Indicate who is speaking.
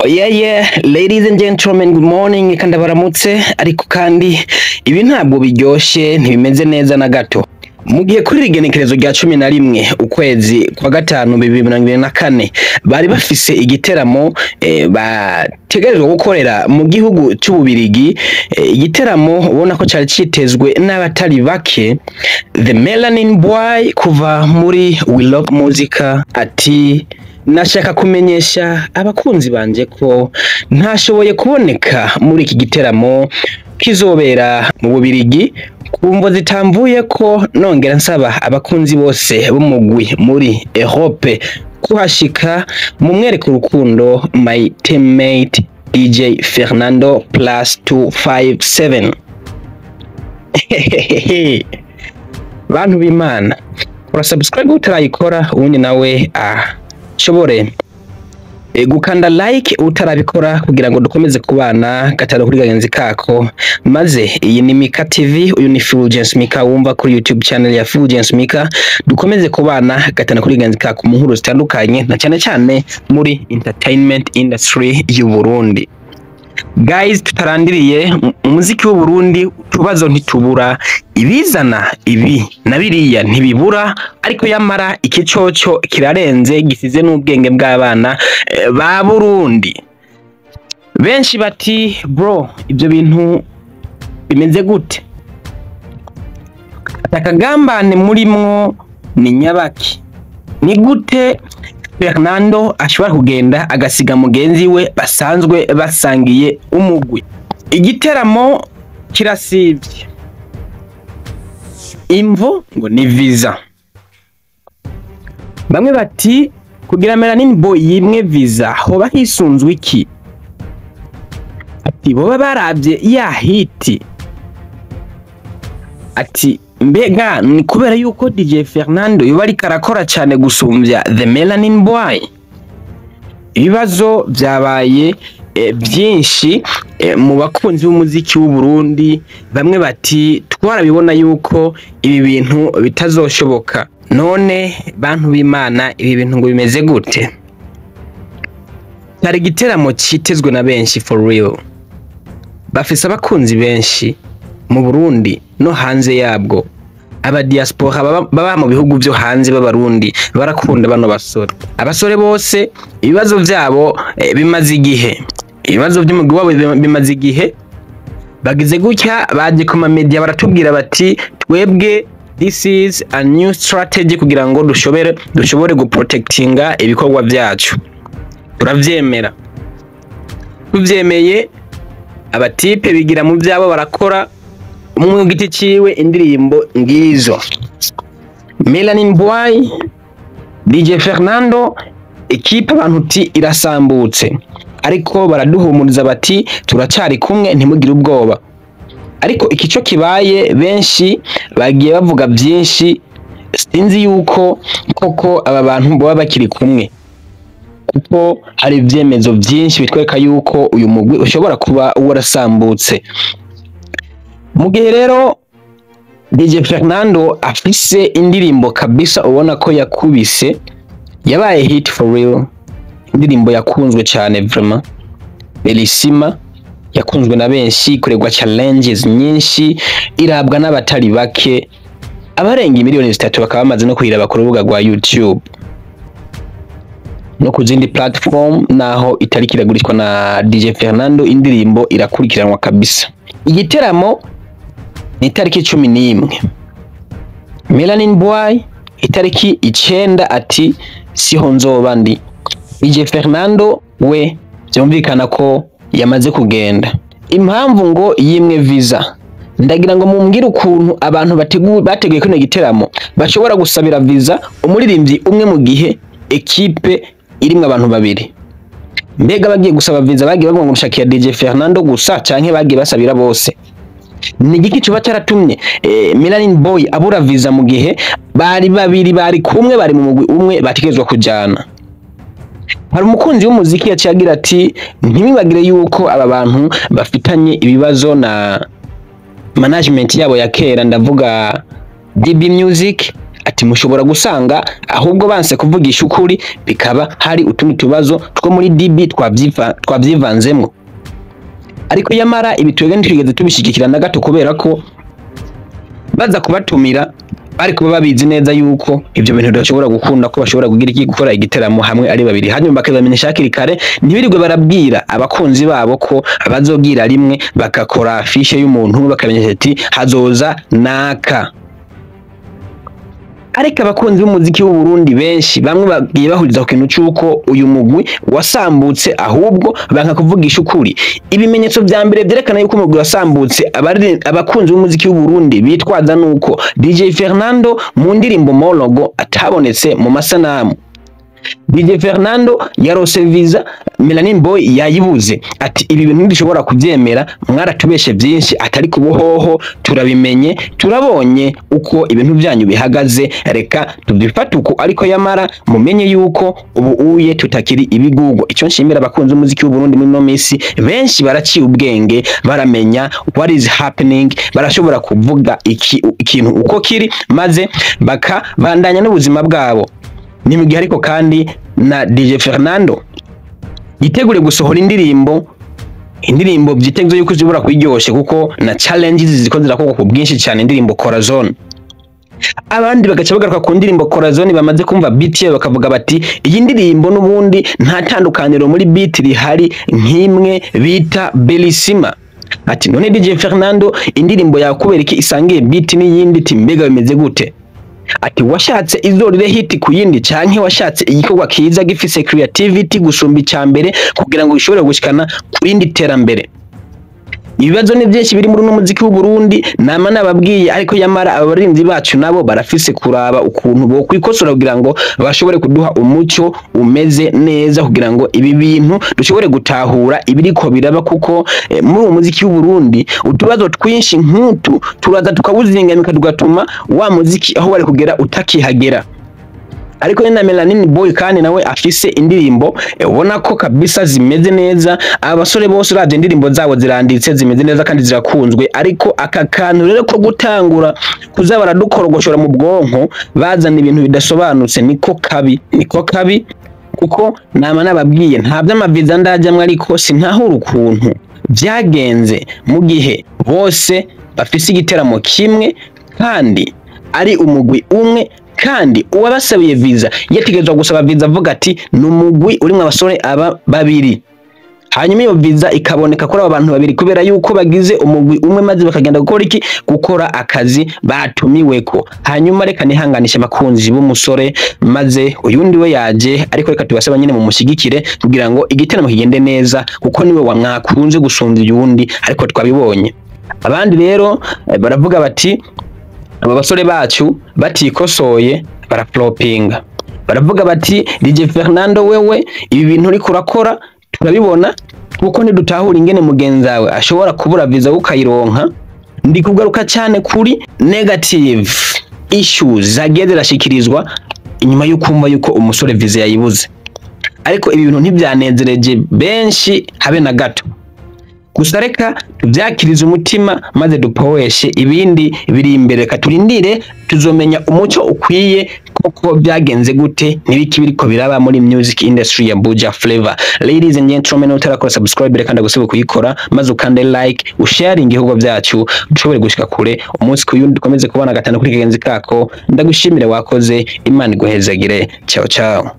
Speaker 1: Yeah, ladies and gentlemen, good morning. Kandi baramutse, ariko kandi ibi ntabwo biryoshe, ntibimeze neza na gato. Mu gihe kuri rigenekerezo rya 11 ukwezi kwa gatanu 2024 bari bafise igiteramo bategerezwa gukorera mu gihugu c'Ububirigi, igiteramo ubona ko cari citezwe n'abatari bake. The Melanin Boy kuva muri We Love Muzika ati: "Nashaka kumenyesha abakunzi banje ko ntashoboye kuboneka muri iki giteramo kizobera mu Bubirigi ku mvo zitamvuye ko. Nongera nsaba abakunzi bose b'umugwi muri Europe kuhashika mu mwereka urukundo. My teammate DJ Fernando +257." Bantu b'Imana, kora subscribe utarayikora, ubundi nawe ashobore gukanda like utarabikora kugira ngo dukomeze kubana gatanu kuri kagenzi kako. Maze iyi ni Mika TV, uyu ni Fulgence Mika wumva kuri YouTube channel ya Fulgence Mika. Dukomeze kubana gatanu kuri kagenzi kako mu nkuru zitandukanye, na cyane cyane muri entertainment industry y'u Burundi. Guys, tutarandiriye, umuziki w'u Burundi utubazo ntitubura, ibizana ibi na biriya ntibibura, ariko yamara iki coco kirarenze, gisize n'ubwenge bw'abana ba Burundi. Benshi bati: "Bro, ibyo bintu bimeze gute? Akagambane murimwo ni nyabaki? Ni gute Fernando ashobora kugenda agasiga mugenzi we basanzwe basangiye umugwi?" Igiteramo kirasivye, imvo ngo ni visa. Bamwe bati: "Kugira Melanin Boy yimwe visa hoba hisunzwe iki?" Ati: "Boba baravye ya hit." Ati: "Mbega ni kubera yuko DJ Fernando yoba ariko arakora cyane gusumbya The Melanin Boy?" Ibibazo byabaye byinshi mu bakunzi b'umuziki w'u Burundi. Bamwe bati: "Twarabibona yuko ibi bintu bitazoshoboka." None bantu b'Imana, ibi bintu ngo bimeze gute? Cyari igiteramo citezwe na benshi for real, bafise abakunzi benshi mu Burundi no hanze yabwo. Aba diaspora baba mu bihugu byo hanze b'Abarundi barakunda bano basore. Abasore bose ibibazo vyabo bimaze igihe, ibibazo by'umugwi wabo bimaze igihe. Bagize gutya baje ku ma media baratubwira bati: "Twebwe this is a new strategy kugira ngo dushobore guprotectinga ibikorwa byacu." Turavyemera. Tuvyemeye, abatipe bigira mu byabo, barakora umwe ku giti ciwe indirimbo ngizo. Melanin Boy, DJ Fernando, ekipe abantu uti irasambutse, ariko baraduhumuriza bati: "Turacari kumwe, ntimugire ubwoba." Ariko iki cyo kibaye, benshi bagiye bavuga byinshi. Sinzi yuko koko aba bantu baba bakiri kumwe, kuko hari ibyemezo byinshi bitwereka yuko uyu mugwi ushobora kuba warasambutse. Mu gihe rero DJ Fernando afise indirimbo kabisa ubona ko yakubise, yabaye hit for real, indirimbo yakunzwe cyane vraiment, Belisima, yakunzwe na benshi, ikorerwa challenges nyinshi, irabwa n'abatari bake, abarenga miliyoni 3 bakaba bamaze no kuyiraba ku rubuga rwa YouTube no ku zindi platform. Naho itari kiragurishwa na DJ Fernando, indirimbo irakurikiranwa kabisa. Igiteramo ni itariki 11. Melanin Boy itariki 9 ati: "Siho nzoba ndi." DJ Fernando we byumvikana ko yamaze kugenda, impamvu ngo yimwe visa. Ndagira ngo mumbwire ukuntu abantu bateguye kino giteramo bashobora gusabira visa umuririmbyi umwe mu gihe ekipe irimwo abantu babiri. Mbega bagiye gusaba visa bagiye bavuga ngo mushakiya DJ Fernando gusa, canke bagiye basabira bose? Ni igiki coba caratumye Melanin Boy abura visa mu gihe bari babiri, bari kumwe, bari mu mugwi umwe, bategerezwa kujana? Hari umukunzi w'umuziki yaciye agira ati: "Ntimwibagire yuko aba bantu bafitanye ibibazo na management yabo ya kera, ndavuga DB Music." Ati mushobora gusanga ahubwo banse kuvugisha ukuri, bikaba hari utundi tubazo two muri DB twavyivanzemwo. Ariko yamara ibi twebwe ntitwigeze tubishigikira na gato, kubera ko baza kubatumira bari kuba babizi neza yuko ivyo bintu bidashobora gukunda, ko bashobora kugira iki, gukora igiteramo hamwe ari babiri, hanyuma bakabamenyesha hakiri kare, ntibirirwe barabwira abakunzi babo ko bazogira rimwe, bagakora affiche y'umuntu umwe, bakamenyesha ati hazoza naka. Ariko abakunzi b'umuziki w'u Burundi benshi bamwe bagiye bahuriza ku kintu c'uko uyu mugwi wasambutse, ahubwo banka kuvugisha ukuri. Ibimenyetso vya mbere vyerekana yuko umugwi wasambutse abakunzi b'umuziki w'u Burundi bitwaza nuko DJ Fernando mu ndirimbo Mologo atabonetse mu masanamu. DJ Fernando yarose visa, Melanin Boy yayibuze. Ati ibi bintu ntidushobora kuvyemera, mwaratubeshe vyinshi, atari kubuhoho turabimenye, turabonye uko ibintu vyanyu bihagaze, reka tuvyifate uko, ariko yamara mumenye yuko ubu uye tutakiri ibigugo. Ico nshimira abakunzi b'umuziki w'u Burundi muri no misi, benshi baraciye ubwenge, baramenya what is happening, barashobora kuvuga ikintu uko kiri, maze bakabandanya n'ubuzima bwabo. Ni mu gihe ariko kandi na DJ Fernando yitegure gusohora indirimbo vyitezwe yuko zibura kuyiryoshe, kuko na challenges ziko zirakorwa ku bwinshi cyane, indirimbo Corazon. Abandi bagaca bagaruka ku ndirimbo Corazon, bamaze kumva beat yayo bakavuga bati iyi ndirimbo n'ubundi nta tandukaniro muri beat rihari nk'imwe bita Bellissima. Ati none DJ Fernando, indirimbo yawe kubera iki isangiye beat n'iyindi? Ati mbega bimeze gute? Ati washatse izorire hit ku yindi, canke washatse igikorwa kiza gifise creativity gusumba ica mbere kugira ngo gishobore gushikana ku rindi terambere? Ibibazo ni byinshi biri muri uno muziki w'u Burundi, nama nababwiye, ariko yamara abaririmbyi bacu nabo barafise kuraba ukuntu bo kwikosora kugira ngo bashobore kuduha umuco umeze neza, kugira ngo ibi bintu dushobore gutahura ibiriko biraba, kuko muri uwo muziki w'u Burundi utubazo twinshi nk'utu turaza tukawuzingamika, tugatuma wa muziki aho wari kugera utakihagera. Ariko na Melanin Boy kandi nawe afise indirimbo ubona ko kabisa zimeze neza. Abasore bose uravye indirimbo zabo ziranditse, zimeze neza kandi zirakunzwe. Ariko aka kantu rero ko gutangura kuza baradukorogoshora mu bwonko bazana ibintu bidasobanutse niko kabi, niko kabi, kuko nama nababwiye nta vy'amaviza ndajamwo, ariko sintahura ukuntu vyagenze mu gihe bose bafise igiteramo kimwe kandi ari umugwi umwe, kandi uwabasabiye visa yategerezwa gusaba visa avuga ati ni umugwi urimwo abasore aba babiri, hanyuma iyo visa ikaboneka kuri abo bantu babiri kubera yuko bagize umugwi umwe, maze bakagenda gukora iki? Gukora akazi batumiweko. Hanyuma reka nihanganisha abakunzi b'umusore, maze uyundi we yaje, ariko reka tubasaba nyine mumushyigikire kugira ngo igiteramo kigende neza, kuko niwe wamwakunze gusumba uyundi, ariko twabibonye. Abandi rero baravuga bati aba basore bacu batikosoye baraflopinga. Baravuga bati DJ Fernando, wewe ibi bintu uriko urakora turabibona, kuko ntidutahura ingene mugenzi wawe ashobora kubura visa ukayironka. Ndi kugaruka cyane kuri negative issues zagiye zirashikirizwa inyuma y'ukumva yuko umusore visa yayibuze, ariko ibi bintu ntibyanezereje benshi habe na gato. Gusa reka tubyakirize umutima maze dupoweshe ibindi biri imbere. Reka turindire, tuzomenya umuco ukwiye koko byagenze gute, n'ibiki biriko biraba muri music industry ya Buja Flavor. Ladies and gentlemen, utarakora subscribe reka ndagusaba kuyikora, maze ukande like, usharing ibikorwa byacu, dushobore gushika kure umunsi ku yundi, dukomeze kubona gatanu kuri kagenzi kako. Ndagushimire wakoze, Imana iguhezagire. Ciao ciao.